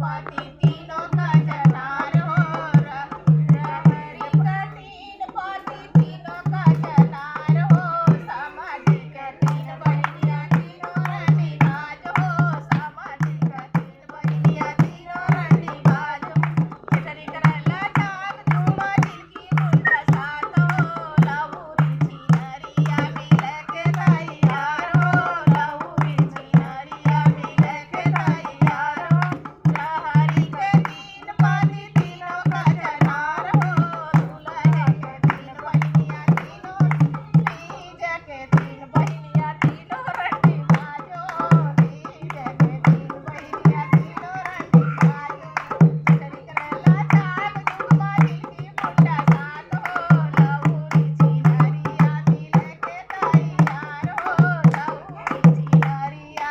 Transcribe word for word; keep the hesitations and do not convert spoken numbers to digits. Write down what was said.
पाती तीनों का जनार हो, र-, रहरी का तीन पाती तीनों का जनार हो, समाधि का तीन बहिनिया तीनों रंडी बाज हो, समाधि का तीन बहिनिया तीनों रंडी बाज हो। छेठरी करैला जाग झूमा झिलकी मुंडा सात हो, लहुरी छिनरिया मिले के तैयार हो, लहुरी छिनरिया मिले के तैयार हो। रहरी के तीन पाती तीनों का जनार हो, दुलहे के तीन बहिनिया तीनों, तीज के तीन बहिनिया तीनों रंडी बाजो, तीज के तीन बहिनिया तीनों रंडी बाजो। छेठरी करैला जाग झूमा झिलकी मुंडा सात हो, लहुरी छिनरिया मिले के तैयार हो, लहुरी छिनरिया